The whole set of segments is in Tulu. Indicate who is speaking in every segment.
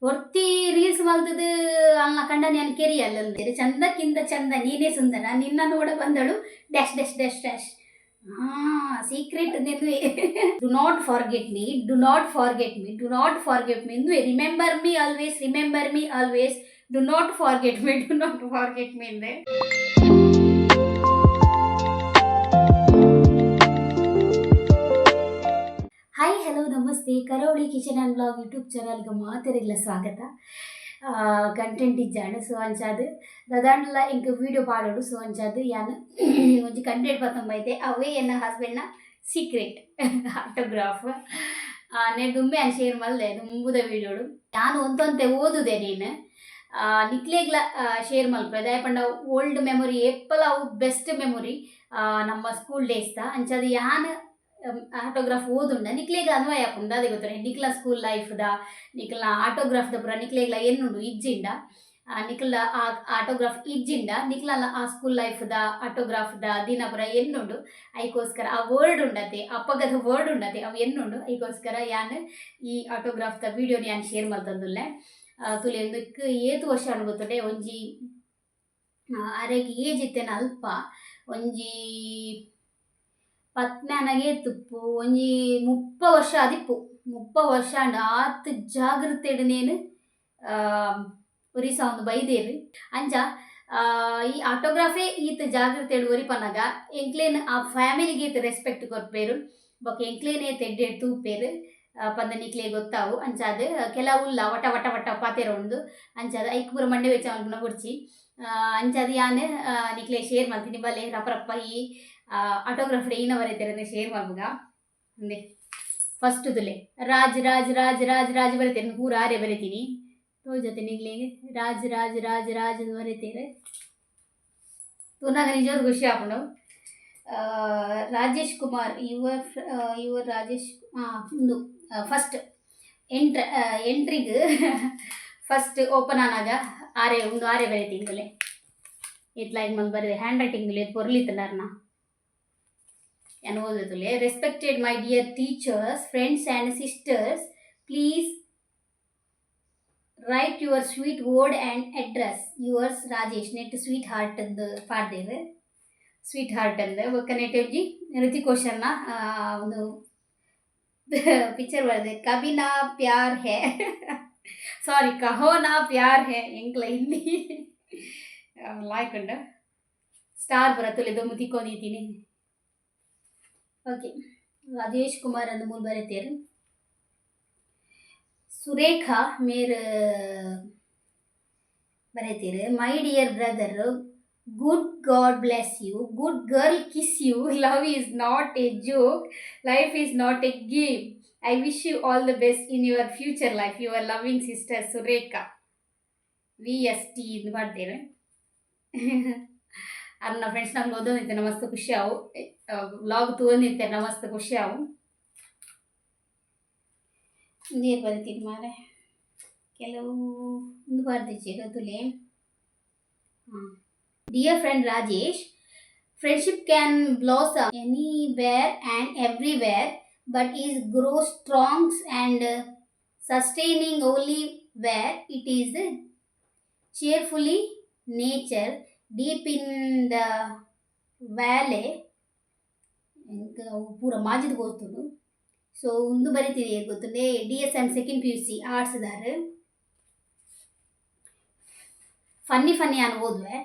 Speaker 1: ಒರ್ತಿ ರೀಲ್ಸ್ ಮಲ್ತುದು ಅಲ್ನ ಕಂಡನಿಯನ್ ಕೆರಿಯಲ್ ಅಂದೇರ್. ಚಂದಕ್ಕಿಂತ ಚಂದ ನೀನೇ ಸುಂದರ ನಿನ್ನ ನೋಡ ಬಂದಳು ಡ್ಯಾಶ್ ಡ್ಯಾಶ್ ಡ್ಯಾಶ್ ಡ್ಯಾಶ್. ಹಾ, ಸೀಕ್ರೆಟ್ ನೆನ್ವೆ. Do not forget me, do not forget me, do not forget me. Remember me always, remember me always, do not forget me, do not forget me ಇಂದೆ. Hi, hello, namaste. ಕರಾವಳಿ ಕಿಚನ್ ಆ್ಯಂಡ್ ವ್ಲಾಗ್ ಯೂಟ್ಯೂಬ್ ಚಾನಲ್ಗೆ ಮಾತೆರೆಗ್ಲ ಸ್ವಾಗತ. ಕಂಟೆಂಟ್ ಇಜ್ಜಾಂಡ್. ಸೊ ಅಂಚಾದ್ ದಾದಾಂಡಲ ಎಂಕ್ ವೀಡಿಯೋ ಪಾಡೊಡು. ಸೊ ಅಂಚಾದ್ ಯಾನ್ ಒಂಜಿ ಕಂಟೆಂಟ್ ಪತ್ತೊಂಬೈತೆ. ಅವೇ ಎನ್ನ ಹಸ್ಬೆಂಡ್ನ ಸೀಕ್ರೆಟ್ ಆಟೋಗ್ರಾಫ್. ನೆಡ್ ದುಂಬೆ ಯಾನ್ ಶೇರ್ ಮಲ್ದೆ ದುಂಬುದ ವೀಡಿಯೋಡು. ಯಾನ್ ಒಂತೊಂತೆ ಓದುದೆ ನೀನು ನಿಕ್ಲೆಗ್ಲ ಶೇರ್ ಮಲ್ಪೆ. ದಾಯೆ ಪಂಡ ಓಲ್ಡ್ ಮೆಮೊರಿ ಏಪಲ ಅವು ಬೆಸ್ಟ್ ಮೆಮೊರಿ ನಮ್ಮ ಸ್ಕೂಲ್ ಡೇಸ್ದ. ಅಂಚಾದ್ ಯಾನ್ ಆಟೋಗ್ರಾಫ್ ಓದುಂಡ ನಿಕ್ಲೆಗ್ ಅನ್ವಯ ಆಪುಂಡು. ದಾದೆ ಗೊತ್ತುಂಡೆ, ನಿಕ್ಲ ಸ್ಕೂಲ್ ಲೈಫ್ದ ನಿಕ್ಲ್ನ ಆಟೋಗ್ರಾಫ್ದ ಪೂರ ನಿಕ್ಲೆಗ್ಲ ಎನ್ನುಂಡು ಇಜ್ಜಿಂಡ, ನಿಕ್ಲ ಆ ಆಟೋಗ್ರಾಫ್ ಇಜ್ಜಿಂಡ ನಿಕ್ಲಲ ಆ ಸ್ಕೂಲ್ ಲೈಫ್ದ ಆಟೋಗ್ರಾಫ್ದ ದಿನ ಪೂರ ಎನ್ನುಂಡು. ಐಕೋಸ್ಕರ ಆ ವರ್ಡ್ ಉಂಡತೆ, ಅಪಗದ ವರ್ಡ್ ಉಂಡತೆ, ಅವು ಎನ್ನುಂಡು. ಐಕೋಸ್ಕರ ಯಾನ್ ಈ ಆಟೋಗ್ರಾಫ್ದ ವೀಡಿಯೋನ ಯಾನ್ ಶೇರ್ ಮಲ್ತೊಂದುಲ್ಲೆ. ತೂಲೆ, ಉಂದೆಕ್ ಏತ್ ವರ್ಷ ಆಂಡ್ ಗೊತ್ತುಂಡೆ? ಒಂಜಿ ಅರೆಗ್ ಏಜ್ ಇತ್ತೆನ ಅಲ್ಪ ಒಂಜಿ ಪತ್ನಾನಗೆ ತುಪ್ಪು ಒಂಜಿ 30 ವರ್ಷ ಆದಿಪ್ಪು. 30 ವರ್ಷ ಆಂಡ್. ಆತ್ ಜಾಗ್ರತೆಡ್ ನೇನ್ ಒರಿಸಾವೊಂದು ಬೈದೆರ್. ಅಂಚ ಈ ಆಟೋಗ್ರಾಫೇ ಈತ್ ಜಾಗ್ರತೆಡ್ ಒರಿಪನಗ ಎಂಕ್ಲೆನ್ ಆ ಫ್ಯಾಮಿಲಿಗ್ ಏತ್ ರೆಸ್ಪೆಕ್ಟ್ ಕೊರ್ಪೆರ್ ಬೊಕ ಎಂಕ್ಲೆನ್ ಏತ್ ಎಡ್ಡೆಡ್ ತೂಪೆರ್ ಪಂದ್ ನಿಕ್ಲೆಗ್ ಗೊತ್ತಾವು. ಅಂಚಾದ್ ಕೆಲವು ಉಲ್ಲ ವಟ ವಟ ವಟ ಪಾತೆರೊಂದು. ಅಂಚಾದ್ ಐಕ್ ಪೂರ ಮಂಡೆ ಬೆಚ್ಚ ಮಲ್ಪುನ ಬೊಡ್ಚಿ. ಅಂಚಾದ್ ಯಾನ್ ನಿಕ್ಲೆಗ್ ಶೇರ್ ಮಲ್ತಿನಿ. ಬಲೆ ರಪ ರಪ ಈ ಆಟೋಗ್ರಾಫ್ ಏನ ಬರೆತೆರ್ ಶೇರ್ ಮಲ್ಪುಗ. ಉಂದೆ ಫಸ್ಟ್ ತುಲೆ, ರಾಜ್ ರಾಜ್ ರಾಜ್ ರಾಜ್ ರಾಜ್ ಬರೆತೇರ್. ಪೂರ ಆರೆ ಬರೆತೀನಿ, ತೋಜತೆ ನಿಕ್ಲೆಗ್? ರಾಜ್ ರಾಜ್ ರಾಜ್ ರಾಜ್ ಅಂದ್ ಬರೆತೆರ್. ತೂನಗ ನಿಜವಾದ್ ಖುಷಿ ಆಪುಂಡು. Rajesh Kumar your your Rajesh. ಉಂದು ಫಸ್ಟ್ ಎಂಟ್ರಿಗ್ ಫಸ್ಟ್ ಓಪನ್ ಆನಾಗ ಆರೆ ಉಂದು ಆರೆ ಬರೆತೀನಿ. ತುಲೆ, ಇತ್ಲ ಮಂತ್ ಬರೆದೆ. ಹ್ಯಾಂಡ್ ರೈಟಿಂಗ್ ಏತ್ ಪೊರ್ಲಿತ್ತುಂಡಾರ್ನ. ಯಾನ್ ಓದುವೆ. "Respected my dear teachers, friends and sisters, please write your sweet word and address. Yours, Rajesh." Net sweet heart ಅಂದ್ ಪಾಡ್ದೇರ್, ಸ್ವೀಟ್ ಹಾರ್ಟ್ ಅಂದ್. ಬೊಕ್ಕ ನೆಟ್ ಒಂಜಿ ಋತಿಕ್ ರೋಷನ್ನ ಒಂದು ಪಿಕ್ಚರ್ ಬರೆದೆ. "कभी ना प्यार है", ಸಾರಿ, "कहो ना प्यार है". ಎಂಕ್ಲ ಹಿಂದಿ ಲಾಯ್ಕ್ ಉಂಡು. ಸ್ಟಾರ್ ಪೂರ ತುಲೆ ದೊಂಬು ತಿಕ್ಕೊಂದಿತ್ತೀನಿ. ಓಕೆ, ರಾಜೇಶ್ ಕುಮಾರ್ ಅಂದ್ ಮೂಲು ಬರೆತೇರ್. ಸುರೇಖಾ ಮೇರ್ ಬರೆತೇರ್, "My dear brother, good God bless you, good girl kiss you. Love is not a joke, life is not a game. I wish you all the best in your future life. Your loving sister, Surekha VST" ಇಂದ್ ಪಾಡ್ದೇರ್. ಅರ್ನ ಫ್ರೆಂಡ್ಸ್ ನಮ್ಗೆ ಓದೋದಿತ್ತೆ, ಮಸ್ತ್ ಖುಷಿ ಆವು. ವ್ಲಾಗ್ ತೂವೊಂದಿತ್ತೆ, ಮಸ್ತ್ ಖುಷಿ ಆವು. ನೀರು ಬರಿತೀನಿ ಮಾರೆ. ಕೆಲವು ಒಂದು ಬಾರ್ದಿಜ್ಜಿ ತುಲೆ. ಹಾಂ. "Dear friend Rajesh, friendship can blossom anywhere and everywhere, but is grow strong and sustaining only where it is cheerfully nurtured deep in the valley." ಎಂಕ್ ಅವು ಪೂರ ಮಾಜಿದ್ ಗೊತ್ತುಂಡು. ಸೊ ಉಂದು ಬರಿತೀನಿ ಗೊತ್ತುಂಡೆ. DS and second PUC arts ದಾರ್. ಫನ್ನಿ ಫನ್ನಿ ಯಾನ್ ಓದುವೆ.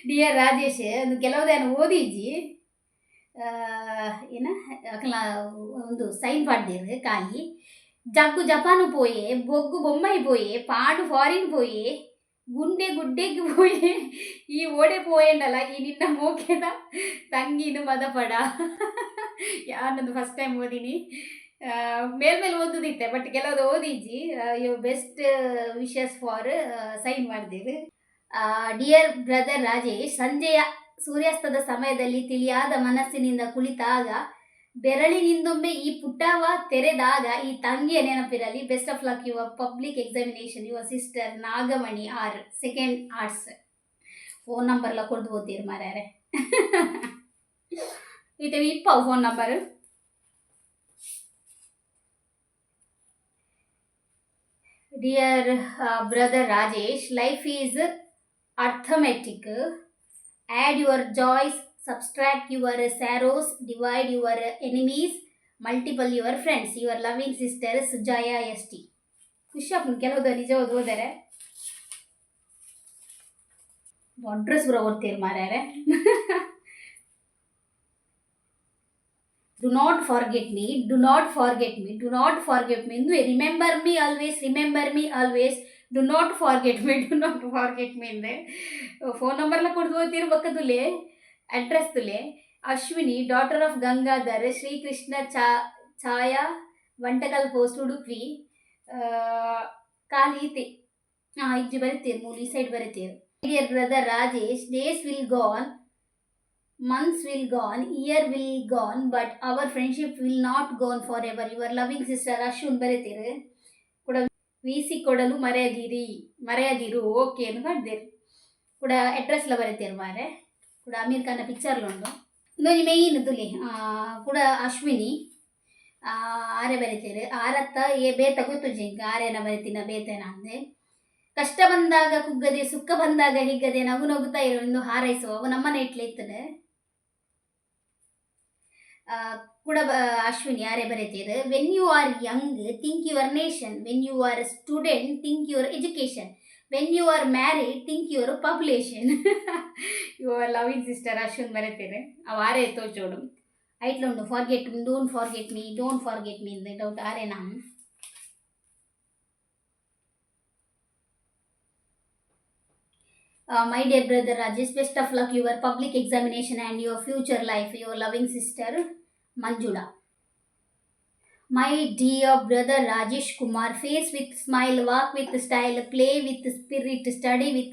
Speaker 1: ಡಿಯರ್ ರಾಜೇಶ್, ಒಂದು ಕೆಲವುದೇನು ಓದಿಜ್ಜಿ. ಏನ ಅಕಲ್ನ ಒಂದು ಸೈನ್ ಪಾಡ್ದೇರ್ ಖಾಲಿ. ಜಗ್ಗು ಜಪಾನ್ ಪೋಯೆ, ಬೊಗ್ಗು ಬೊಂಬೈ ಪೋಯೆ, ಪಾಂಡು ಫಾರಿನ್ ಪೋಯೆ, ಗುಂಡೆ ಗುಡ್ಡೆಗ್ ಪೋಯೆ, ಈ ಓಡೆ ಪೋಯೆಂಡಲ ಈ ನಿನ್ನ ಮೋಕೆದ ತಂಗಿನ ಮದಪಡ. ಯಾನೊಂದು ಫಸ್ಟ್ ಟೈಮ್ ಓದಿನಿ. ಮೇಲ್ಮೇಲೆ ಓದುದಿತ್ತೆ, ಬಟ್ ಕೆಲವುದು ಓದಿಜ್ಜಿ. Your best wishes for sign ಮಾಡಿದೇರು. ಡಿಯರ್ ಬ್ರದರ್ ರಾಜೇಶ್, ಸಂಜೆಯ ಸೂರ್ಯಾಸ್ತದ ಸಮಯದಲ್ಲಿ ತಿಳಿಯಾದ ಮನಸ್ಸಿನಿಂದ ಕುಳಿತಾಗ, ಬೆರಳಿನಿಂದೊಮ್ಮೆ ಈ ಪುಟವ ತೆರೆದಾಗ ಈ ತಂಗಿಯ ನೆನಪಿರಲಿ. Best of luck your public examination. Your sister, Nagamani R, second arts. Phone number ಎಲ್ಲ ಕೊಡ್ದು ಹೋಗ್ತೀರಿ ಮಾರ್ಯಾರೆ. ಇತ್ತೆ ಇಪ್ಪ phone number. Dear brother Rajesh, life is arithmetic. Add your joys, subtract your sorrows, divide your enemies, multiple your friends. Your loving sister Sujaya S T. ಖುಷಿ ಆಪುಂಡು ಕೆಲವು ನಿಜವಾದ ಹೋದರೆ ಅಡ್ರೆಸ್ ಪೂರ ಕೊಡ್ತೀರಿ ಮಾರ್ಯಾರೆ. Do not forget me, do not forget me, do not forget me. Remember me always, remember me always, do not forget me, do not forget me ಇಂದೆ ಫೋನ್ ನಂಬರ್ಲ ಕೊಡ್ದು ಹೋಗ್ತೀರಿ ಬೊಕ್ಕದುಲೆ ಅಡ್ರೆಸ್ ತುಲೆ. ಅಶ್ವಿನಿ, ಡಾಟರ್ ಆಫ್ ಗಂಗಾಧರ್, ಶ್ರೀಕೃಷ್ಣ ಚಾ ಛಾಯಾ, ವಂಟಕಲ್ ಪೋಸ್ಟ್, ಉಡುಪಿ. ಖಾಲಿ ಈತೆ ಇಜ್ಜಿ ಬರೀತೀರಿ ಮೂಲು ಈ side ಬರೀತೀರಿ. Dear brother Rajesh, days will gone, months will gone, year will gone, but our friendship will not gone forever. Your loving sister Ashwin ಬರೀತೀರಿ. ಕೂಡ ವಿ ಸಿ ಕೊಡಲು ಮರೆಯದಿರಿ, ಮರೆಯದಿರು, ಓಕೆ ಎಂದು ಪಡ್ದಿರು. ಕೂಡ ಅಡ್ರೆಸ್ಲ ಬರೀತೀರು ಮಾರೆ. ಕೂಡ ಅಮೀರ್ ಖಾನ ಪಿಕ್ಚರ್ಲ ಉಂಡು. ಇಂದೊಂಜಿ ಮೇಯ್ನ್ ತುಲಿ ಕೂಡ ಅಶ್ವಿನಿ ಆರೆ ಬರೀತೀರು. ಆರತ್ತ ಏ ಬೇತ ಗೊತ್ತುಜ್ಜಿ ಎಂಕ್ ಆರೇನ ಬರೀತಿನ ಬೇತೆನ ಅಂದೆ. ಕಷ್ಟ ಬಂದಾಗ ಕುಗ್ಗದೆ, ಸುಖ ಬಂದಾಗ ಹಿಗ್ಗದೆ, ನಗು ನಗುತ್ತಾ ಇರು ಎಂದು ಹಾರೈಸುವ ಅವು ನಮ್ಮನೆ ಇಟ್ಲೆ ಇತ್ತದೆ. ಕೂಡ ಅಶ್ವಿನಿ ಯಾರೇ ಬರೀತೀರು. When you are young, think your nation. When you are student, think your education. When you are married, think your population. Your loving sister Ashwin ಬರೀತೀರು. ಅವು ಆರೇ ತೋಚೋಡು ಐಟ್ಲ ಉಂಡು. Forget, don't forget me, don't forget me ಇಂದ doubt ಆರೇನಾ. My dear brother Rajesh, best of luck your public examination and your future life. Your loving sister Manjula. My dear brother Rajesh Kumar, face with smile, walk with style, play with spirit, study with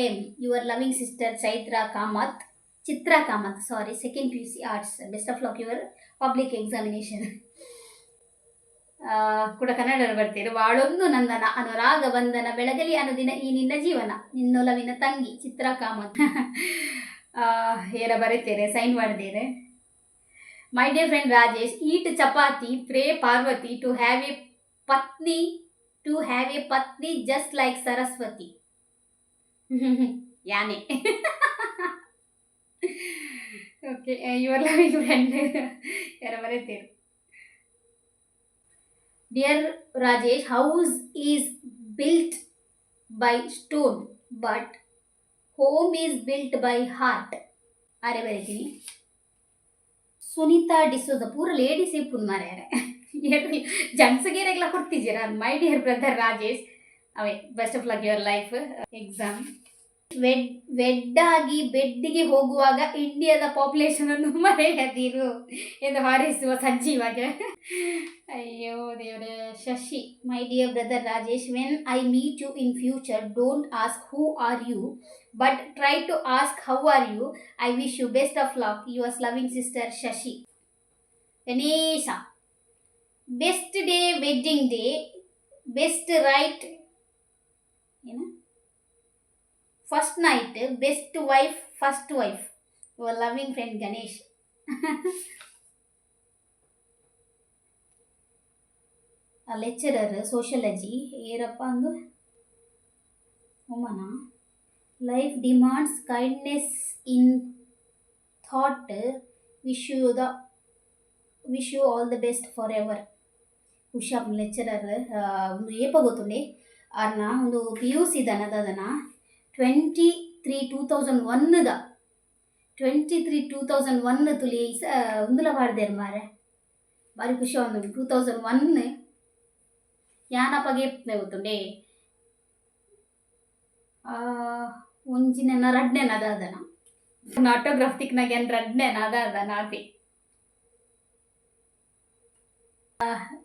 Speaker 1: aim. Your loving sister Chaitra Kamath, Chitra Kamath, sorry, second PUC arts. Best of luck your public examination. ಕೂಡ ಕನ್ನಡ ಬರ್ತೀರಿ. ಬಾಳೊಂದು ನಂದನ ಅನುರಾಗ ಬಂಧನ ಬೆಳಗಲಿ ಅನುದಿನ ಈ ನಿನ್ನ ಜೀವನ. ನಿನ್ನೊಲವಿನ ತಂಗಿ ಚಿತ್ರಾ ಕಾಮತ್. ಏರ ಬರೀತೇರೆ, ಸೈನ್ ಮಾಡಿದ್ದೇನೆ. My dear friend Rajesh, eat chapati, pray Parvati to have a ಪತ್ನಿ, to have a ಪತ್ನಿ ಜಸ್ಟ್ ಲೈಕ್ ಸರಸ್ವತಿ. ಯಾನೆ. ಓಕೆ, your loving friend ಯಾರ ಬರೀತೀರಿ. Dear Rajesh, house is built by stone, but home is built by heart. ಅರೆ ಬರೀತೀನಿ. ಸುನೀತಾ ಡಿಸೋಜ. ಪೂರ ladies ಇಪ್ಪುನ್ ಮಾರ್ಯಾರೆ, ಜೆಂಟ್ಸ್ಗೇರೆಗ್ಲ ಕೊಡ್ತಿದ್ದೀರ. My dear brother Rajesh, ಅವೇ best of luck your life exam. ವೆಡ್ಡಾಗಿ ಬೆಡ್ಡಿಗೆ ಹೋಗುವಾಗ ಇಂಡಿಯಾದ ಪಾಪ್ಯುಲೇಷನ್ ಅನ್ನು ಮರೆಯದಿರು ಎಂದು ಹಾರೈಸುವ ಸಂಜೀವಾಗ. ಅಯ್ಯೋ ದೇವರೇ. ಶಶಿ. My dear brother Rajesh, when I meet you in future, don't ask who are you, but try to ask how are you. I wish you best of luck. Yours loving sister Shashi. Ganesha. Best day wedding day, best right ಏನು first night, best wife, first wife. Your loving friend Ganesh. Lecturer sociology ಏರಪ್ಪ ಅಂದು ಉಮನ. Life demands kindness in thought. Wish you all the best forever. ಹುಷಾಪ್ lecturer. ಒಂದು ಏಪ ಗೊತ್ತುಂಡೆ ಆರ್ನ ಒಂದು ಪಿ ಯು ಸಿ ದನ 23 2001 ದ 23 2001 ತುಲಿ ಉಂದುಲ ಪಾಡ್ದೇರ್ ಮಾರೆ. ಬಾರಿ ಖುಷಿ ಆವೊಂದುಂಡು. 2001 ಯಾನಪಗ ಏಪ್ನೆ ಗೊತ್ತುಂಡೆ, ಒಂಜಿನೆನ ರಡ್ನೆನ ದಾದನ ಆಟೋಗ್ರಾಫ್ ತಿಕ್ನಾಗ ಏನ್ ರಡ್ನೆನ ಅದಾದನ ಆತೆ.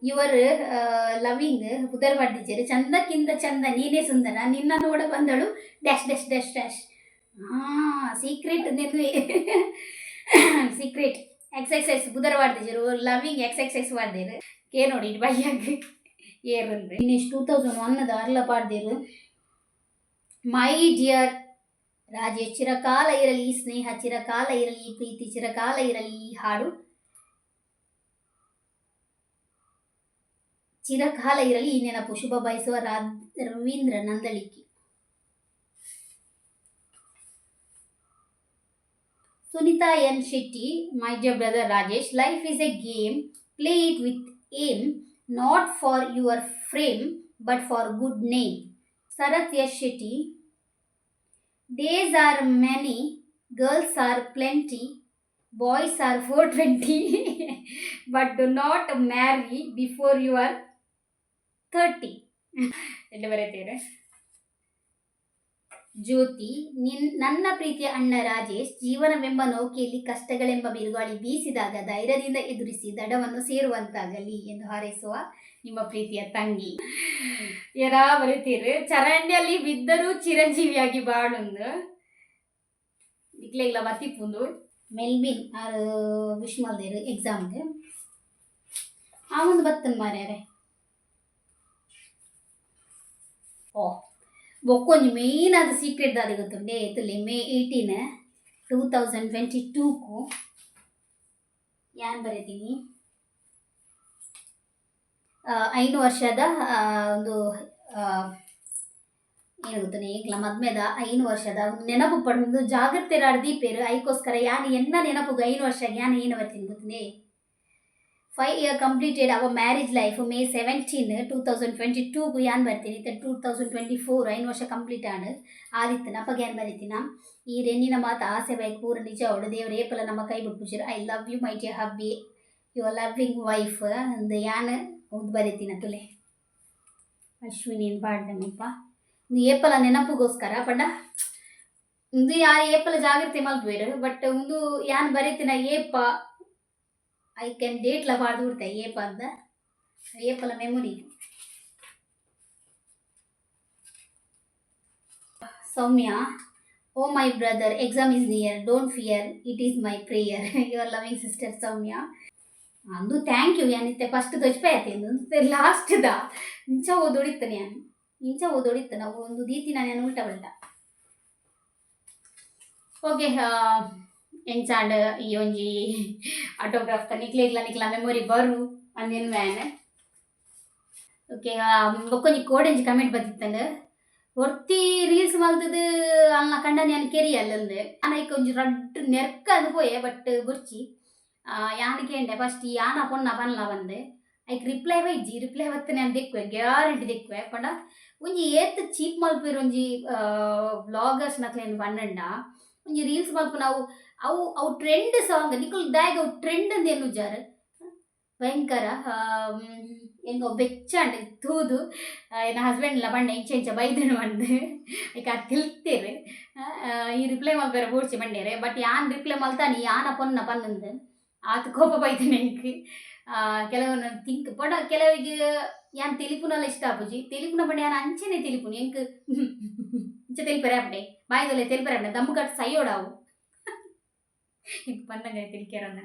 Speaker 1: Your loving ಪುದರ್ ಪಾಡ್ದಿಜ್ಜೆರ್. ಚಂದಕ್ಕಿಂತ ಚಂದ ನೀನೇ ಸುಂದರ, ನಿನ್ನ ನೋಡ ಬಂದಳು ಡ್ಯಾಶ್ ಡ್ಯಾಶ್ ಡ್ಯಾಶ್ ಡ್ಯಾಶ್. ಹಾಂ, ಸೀಕ್ರೆಟ್ ನೆನ್ವೆ ಸೀಕ್ರೆಟ್ ಎಕ್ಸ್ ಎಕ್ಸ್ ಎಕ್ಸ್ ಪುದರ್ ಪಾಡ್ದಿಜ್ಜೆರ್. ಲವಿಂಗ್ ಎಕ್ಸ್ ಎಕ್ಸ್ ಎಕ್ಸ್ ಪಾಡ್ದೆರ್. ಕೇ ನೋಡಿ ಬಯ್ಯಗ್ ಏರಂದು ದಿನೇಶ್. 2001 ಅರ್ಲ ಪಾಡ್ದೆರ್. My dear Rajesh, ಚಿರಕಾಲ ಇರಲಿ ಈ ಸ್ನೇಹ, ಚಿರಕಾಲ ಇರಲಿ ಈ ಪ್ರೀತಿ, ಚಿರಕಾಲ ಇರಲಿ ಈ ಹಾಡು. ಚಿರಕಾಲ ಇರಲಿ ಈ ನೆನಪು. ಶುಭ ಬಯಸುವ Ravindra Nandalike. Sunita N Shetty, my dear brother Rajesh, life is a game, play it with aim, not for your frame but for good name. Sharath S Shetty, days are many, girls are plenty, boys are 420, but do not marry before you are 30. ಎಲ್ಲಿ ಬರೀತೀರಿ? ಜ್ಯೋತಿ, ನನ್ನ ಪ್ರೀತಿಯ ಅಣ್ಣ ರಾಜೇಶ್, ಜೀವನವೆಂಬ ನೌಕೆಯಲ್ಲಿ ಕಷ್ಟಗಳೆಂಬ ಬಿರುಗಾಳಿ ಬೀಸಿದಾಗ ಧೈರ್ಯದಿಂದ ಎದುರಿಸಿ ದಡವನ್ನು ಸೇರುವಂತಾಗಲಿ ಎಂದು ಹಾರೈಸುವ ನಿಮ್ಮ ಪ್ರೀತಿಯ ತಂಗಿ. ಯಾರಾ ಬರೀತೀರಿ? ಚರಂಡಿಯಲ್ಲಿ ಬಿದ್ದರೂ ಚಿರಂಜೀವಿಯಾಗಿ ಬಾಳುಂದು. ನಿಕ್ಲೆಗ್ಲ ಬತ್ತಿಪ್ಪುಂದು. ಮೆಲ್ವಿನ್ ಆರು ವಿಶ್ ಮಲ್ದೇರು ಎಕ್ಸಾಮ್ಗೆ. ಆ ಒಂದು ಬತ್ತನ್ ಮಾರ್ಯಾರೆ. ಓ, ಬೊಕ್ಕೊಂಜಿ ಮೇಯ್ನ್ ಆದ ಸೀಕ್ರೆಟ್ ದಾದ ಗೊತ್ತುಂಡೆ? ಎತ್ತುಲೆ, May 18, 2022ಕು ಯಾನ್ ಬರೀತೀನಿ. 5 ವರ್ಷದ ಒಂದು ಏನು ಗೊತ್ತನೆ, ಎಂಕ್ಲ ಮದ್ಮೆದ 5 ವರ್ಷದ ಒಂದು ನೆನಪು ಪಡೆದು ಜಾಗ್ರತೆ ದೀಪೇರು. ಐಕೋಸ್ಕರ ಯಾನ್ ಎನ್ನ ನೆನಪುಗ 5 ವರ್ಷ ಯಾನ್ ಏನು ಬರ್ತೀನಿ ಗೊತ್ತನೆ? 5 year completed our marriage life, May 17, 2022 ಯಾನ್ ಬರ್ತೀನಿ. 2024 5 ವರ್ಷ ಕಂಪ್ಲೀಟ್ ಆಂಡ್ ಆದಿತ್ತನ. ಅಪ್ಪಗೆ ಯಾನ್ ಬರೀತೀನ? ಈ ರೆನ್ನಿನ ಮಾತು ಆಸೆ ಬೈಕ್ ಪೂರ ನಿಜ ಅವಳು. ದೇವ್ರ ಏಪಲ ನಮ್ಮ ಕೈ ಬಿಟ್ಪುಜೆರ್. I love you, my dear hubby, your loving wife ಅಂದ್ ಯಾನ್ ಒಂದು ಬರೀತೀನಿ. ತುಲೆ, ಅಶ್ವಿನಿ ಪಾಡ್ದೆಮ್ಮಪ್ಪ. ಇಂದು ಏಪಲ ನೆನಪುಗೋಸ್ಕರ ಪಂಡ ಇಂದು ಯಾರು ಏಪಲ ಜಾಗ್ರತೆ ಮಲ್ಪುವೆರ್. ಬಟ್ ಒಂದು ಯಾನ್ ಬರೀತಿನ ಏಪ I can ಡೇಟ್ಲ ಪಾಡ್ದು ಬಿಡ್ತೆ ಏಪ ಅಂದ ಏಪಲ memory. Soumya, oh my brother, exam is near, don't fear, it is my prayer. Your loving sister Soumya. ಅಂದು thank you. ಯಾನಿತ್ತೆ first ತೋಜ್ಪಾಯತೆ last the ಇಂಚ ಓದೋಡಿತ್ತನೆ ಯಾನ್, ಇಂಚ ಓದೋಡಿತ್ತ. ನಾವು ಒಂದು ದೀತಿ ನಾನು ಉಲ್ಟಾ ಪಲ್ಟಾ. ಓಕೆ, ಎಂಚಾಂಡ್ ಈ ಒಂಜಿ ಆಟೋಗ್ರಾಫ್ ನಿಕ್ಲೆಗ್ಲ ನಿಕ್ಲ ಮೆಮೊರಿ ಬರು ಅಂದೇನು ವ್ಯಾನ್. ಓಕೆ, ಬೊಕ್ಕೊಂಜಿ ಕೋಡೆಂಜಿ ಕಮೆಂಟ್ ಬತ್ತಿತ್ತಂಡ್, ಒರ್ತಿ ರೀಲ್ಸ್ ಮಲ್ತದು ಅಲ್ನ ಕಂಡನಿ ಯಾನ್ ಕೆರಿಯಲ್ಲಂದು. ಐಕ್ ಒಂಜಿ ರಡ್ಡ್ ನೆರ್ಕ ಅಂದ್ ಪೋಯೆ. ಬಟ್ ಬೊರ್ಚಿ, ಯಾನ್ ಕೇಂಡೆ ಫಸ್ಟ್ ಯಾನ ಪೊನ್ನ ಪನ್ಲ ಬಂದೆ. ಐಕ್ ರಿಪ್ಲೈ ಬೈಜಿ. ರಿಪ್ಲೈ ಬತ್ತನೆ ಯಾನ್ ದೆಕ್ಕುವೆ, ಗ್ಯಾರಂಟಿ ದೆಕ್ಕುವೆ. ಪಂಡ ಒಂಜಿ ಏತ್ ಚೀಪ್ ಮಲ್ಪೆರ್ ಒಂಜಿ ವ್ಲಾಗರ್ಸ್ ನಕ್ಲೆನ್ ಪನ್ನಂಡ. ಒಂಜಿ ರೀಲ್ಸ್ ಮಲ್ಪುನ ಅವು ಅವು ಅವು ಟ್ರೆಂಡ್ ಸಾಂಗ್. ನಿಕುಲು ದಾಯೆಗ್ ಅವು ಟ್ರೆಂಡ್ ಅಂದ್ ಎನ್ನುಜಾರ್? ಭಯಂಕರ ಎಂಕ್ ಅವು ಬೆಚ್ಚಾಂಡ್ ತೂದು. ಎನ್ನ ಹಸ್ಬೆಂಡ್ ಲ ಪಂಡೆ, ಇಂಚ ಇಂಚ ಬೈದೆನ್ ಪಂದ್. ಐಕ್ ಆರ್ ತೆಲ್ತೆರ್. ಈ ರಿಪ್ಲೈ ಮಲ್ಪೆರೆ ಬೋಡ್ಚಿ ಪಂಡೆರ್. ಬಟ್ ಯಾನ್ ರಿಪ್ಲೈ ಮಲ್ತಾನಿ, ಯಾನ ಪೊನ್ನ ಪನ್ನಂದ್. ಆತ್ ಕೋಪ ಬೈದೆನ್ ಎಂಕ್. ಕೆಲವು ತಿಂಕ್ ಪಂಡ ಕೆಲವಿಗ್ ಯಾನ್ ತೆಲಿಪುನಲ ಇಷ್ಟ ಆಪುಜಿ. ತೆಲಿಪುನ ಪಂಡ ಯಾನ್ ಅಂಚನೆ ತೆಲಿಪುನಿ. ಎಂಕ್ ಇಂಚ ತೆಲಿಪೆರೆ ಆಪುಂಡೆ, ಬಾಯಿದೊಲೆ ತೆಲಿಪೆರೆ ಆಪುಂಡೆ. ದಮ್ಮು ಕಟ್ಟ್ ಸೈಯೋಡಾವು. ಎಂಕ್ ಪನ್ನಗ ತೆಲಿಕೆರನ್ನ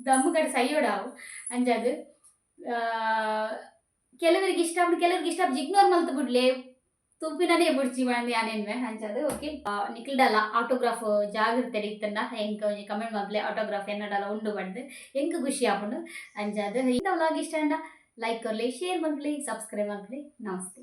Speaker 1: ದಮ್ಮು ಕಟ್ಟ್ ಸೈಯೋಡಾವು. ಅಂಚಾದ್ ಕೆಲವರಿಗೆ ಇಷ್ಟ ಆಪುಂಡು, ಕೆಲವರಿಗೆ ಇಷ್ಟ ಆಪುಜಿ. ಇಗ್ನೋರ್ ಮಲ್ತ್ ಬುಡ್ಲೆ, ತೂಪಿನನೇ ಬುಡ್ಚಿ ಪಂದ್ ಯಾನ್ ಎನ್ನುವೆ. ಅಂಚಾದ್ ಓಕೆ, ನಿಕ್ಲ್ಡಲ ಆಟೋಗ್ರಾಫ್ ಜಾಗ್ರತೆ ಇತ್ತಂಡ ಎಂಕ್ ಒಂಜಿ ಕಮೆಂಟ್ ಮಲ್ಪುಲೆ, ಆಟೋಗ್ರಾಫ್ ಎನ್ನಡಲ ಉಂಡು ಪಂದ್. ಎಂಕ್ ಖುಷಿ ಆಪುಂಡು. ಅಂಚಾದ್ ಇಂದ ವ್ಲಾಗ್ ಇಷ್ಟ ಆಂಡ ಲೈಕ್ ಕೊರ್ಲೆ, ಶೇರ್ ಮಲ್ಪುಲೆ, ಸಬ್ಸ್ಕ್ರೈಬ್ ಮಲ್ಪುಲೆ. ನಮಸ್ತೆ.